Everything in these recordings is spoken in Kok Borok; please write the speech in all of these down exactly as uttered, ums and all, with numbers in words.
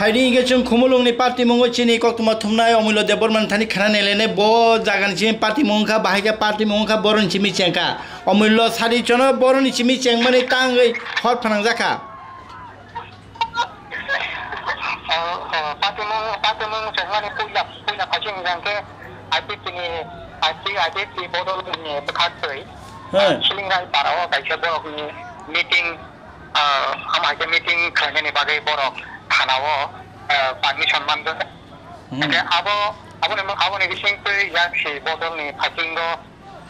Phaidi hingke chwng Khumulwngni patimungo chini koktwma thumnai Omulyo Debbarmani thani khana nelene bo jagani simi patimung wngkha, bahai khe patimung wngkha, boroni simi chengkha. Omulyo sadi chono boroni simi chengmani tangwi hor phanangjakha. O, o, patimung, patimung chengmani puila, puila phaiching hingkha khe I P T ni, I P, I P T bodolni bwkhaktwi, Hmm. Khilingrai parao kaisa borokni meeting, ah, ama hai khe meeting khlainani bagwi borok thanao, ah, permission manjak. Hmm. Hingkhe abo, aboni, aboni bisingtwi yaksi bodolni phasingo,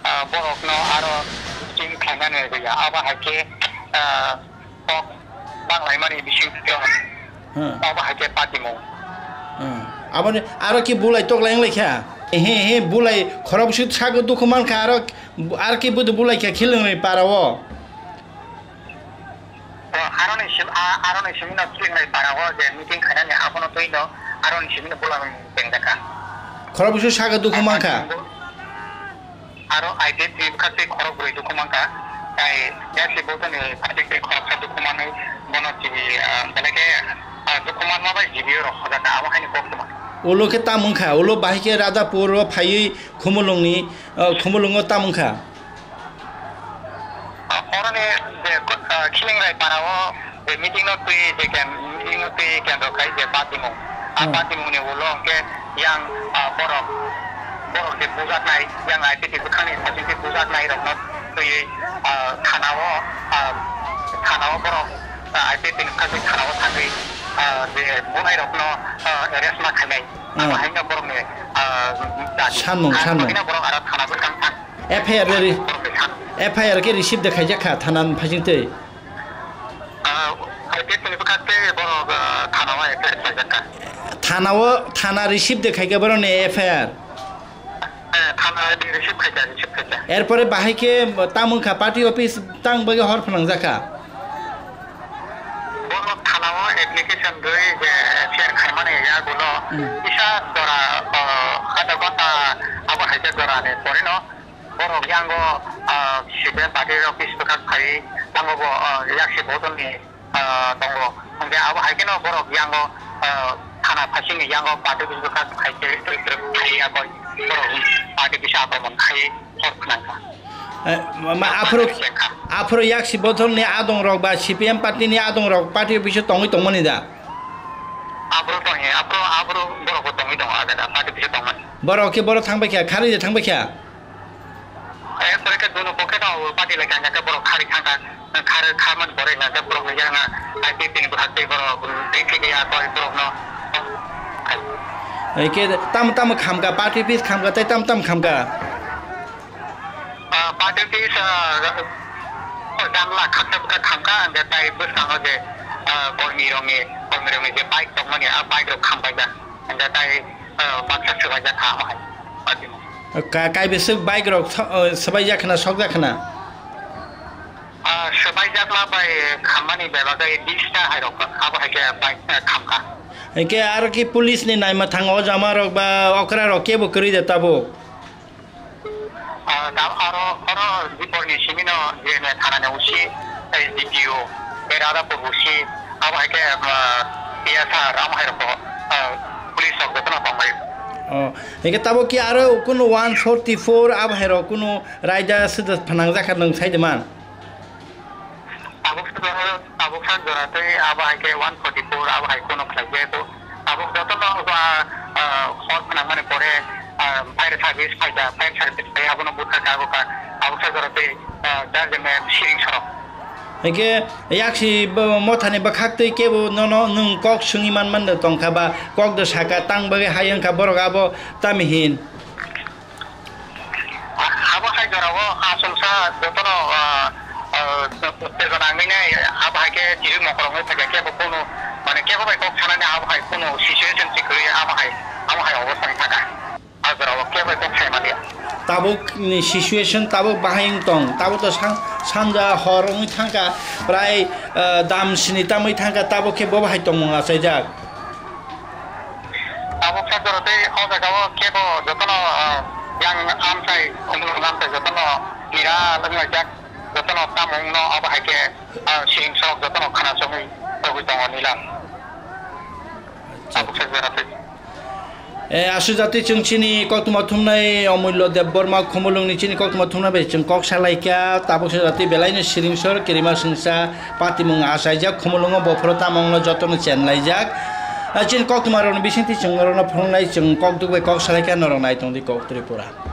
ah, borokno aro meeting khlainani rwya. Abo hai khe, ah, kok banglaimani bisingtwi Hmm. abo hai khe patimung. Hmm. Aboni aro ki bulai toklai wnglaikha? He, he, bulai khorok bwswk sago dukhu mankha, aro, aro ki budu bulaikha Khilingrai parao. O, aroni sim-, a-, aroni simino Khilingrai parao je meeting khainani abono twino aroni simino bulang tengjakha. Khorok bwswk sago dukhu mankha? Aro I P F ni bwkhaktwi khorok bwrwi dukhu mankha. Tai yaksi bodolni phatik tei khoroksa dukhu manwi bono G B, ah, belai khe, ah, dukhu manma bai G B O rok hojak kha, abo haino koktwma. Ulo khe tam wngkha, ulo bahai khe Radhapur o phaiwi Khumulwngni, ah, Khumulwngo tam wngkha. Ah, oroni je, ah, Khilingrai parao je meeting no twi je ken-, meeting no twi kendro khai je patimung. A Hmm. patimung ni ulo hwnkhe yang, ah, borok, borok je bujaknai, yang I P T bwkhakni sachwkhe bujaknai rokno twiwi, ah, thanao, ah, thanao borok, ah, I P T ni bwkhakni thanao thangwi, ah, je bunai rokno, ah, arrest ma khainai. Hmm. Abo haino borokni, ah, dabi. Sanmung, Ah, sanmung. Tongina borok aro thana bwskang thang. F I R re-, borokni san- F I R khe receive de khaijak kha thana ni phaising twi. Ah, I P F ni bwkhak tei borok, ah, thana o apply khlaijak kha. Thana o, thana receive de khaikha borokni F I R? Eh, thana ni receive khaikha, receive khaikha. Erpore bahai khe tamo wngkha party office tang bagwi hor phnangjakha? Borok thana o application rwi je share khaimani yagulo Hmm. kisa jora, ah, adha ghonta abo hai khe jora ni porino borok yango, ah, C P M party office bwkhak phai tango bo, ah, yaksi bodolni, ah, tongo. Hingke abo hai kheno borok yango, ah, thana phasingni yango party office bwkhak phai twi twi twi phai ya koi borok party office akromon khai hor phnangkha. Eh, ma, ma, aphuru, aphuru yaksi bodolni adong rok ba C P M party ni adong rok party office o tongwi tongmani da? Aphuru tongwi, aphuru, aphuru borok bo tongwi tongo agada party office o tongmani. Borok khe borok thang bai kha, kharwi je thang bai kha? Ekpore khe dono pokhe no party lai kha, hingkhe borok kharwi thangkha, kharwi kharmani pore hingkhe borok ni yang I P F ni bwkhak tei borok tei khe ya koi borok no. Hai khe tam tam khamkha, party office khamkha tei tam tam khamkha. Ah, party office, ah, janla khaksa bwkha khamkha, hingkhe tai bwskango je, ah, kormi rokni, kormi rokni je bike tongmani, ah, bike rok khambaikha, hingkhe tai, ah, baksa swbaijak kha, omo hai. Ka-, kaibiswk bike rok so-, o, swbaijak khna, sokjak khna? Ah, swbaijakma bai khammani bebagwi bish ta hai rok, abo hai khe bike, eh, khamkha. Hingkhe aro ki police ni naima thango o jama rok ba okra rok kebo kwrwi da tabuk? Ah, da aro, oro Diporni simino je thana ni O C, S D P O, tei Radhapur O C, abo hai khe, ah, P S R, amo hai rok, ah, police rok jotono tongbai. Oh, hingke tabuk ki aro kunu one forty-four abo hai rok kunu raida sida phanang jakha nwng sai de man? Tabuk sa jora, tabuk sa jora tei abo hai khe one forty-four abo hai kunu khlai khe ko. Tabuk jotono, ah, ah, hor phanang mani pore, ah, fire service phai da, fire service phai abono butha ka go ka. Tabuk sa jora tei, ah, jar jemne siring sorok. Hingke yaksi bo mothani bwkhak twi kebo nono nwng kok swngwi man man da tongkha ba kok da saka tang bagwi hai wngkha borok abo tamo hin? Abo hai jorao achomsa jotono, ah, ah, uttejona wngwi nai, abo hai khe chiri mokorok wngwi phaikha, kebo kunu, mane, kebo bai kok sanani abo hai kunu situation se kwrwi, abo hai, abo hai obostha wngwi thangkha. Ah, jorao kebo bai kok sai manliya. Tabuk ni situation tabuk bahai wng tong, tabuk to san-, sanja hor wngwi thangkha, prai, ah, dam sini tamwi thangkha, tabuk khe bo bahai tongmung achaijak. Tabuk sa jora tei o jaga o kebo jotono, ah, yang amchai, khumulwng amchai jotono nira wnglaijak, jotono tamung no abo hai khe, ah, siring sorok jotono khana chomwi rwgwi tongo nila. Eh, aswk jati chwng chini koktwma thumnai Omulyo Debbarma Khumulwngni chini koktwma thumnai bai chwng kok salaikha, tabuk se jati belaino siringsor kirima swngsa patimung achaijak Khumulwngo bophoro tamo wngno jotono chenlaijak. Ah, chini koktwma rokni bisingtwi chwng norokno phunuknai chwng kok duk bai kok salaikha norok nai tongdi kok Tripura.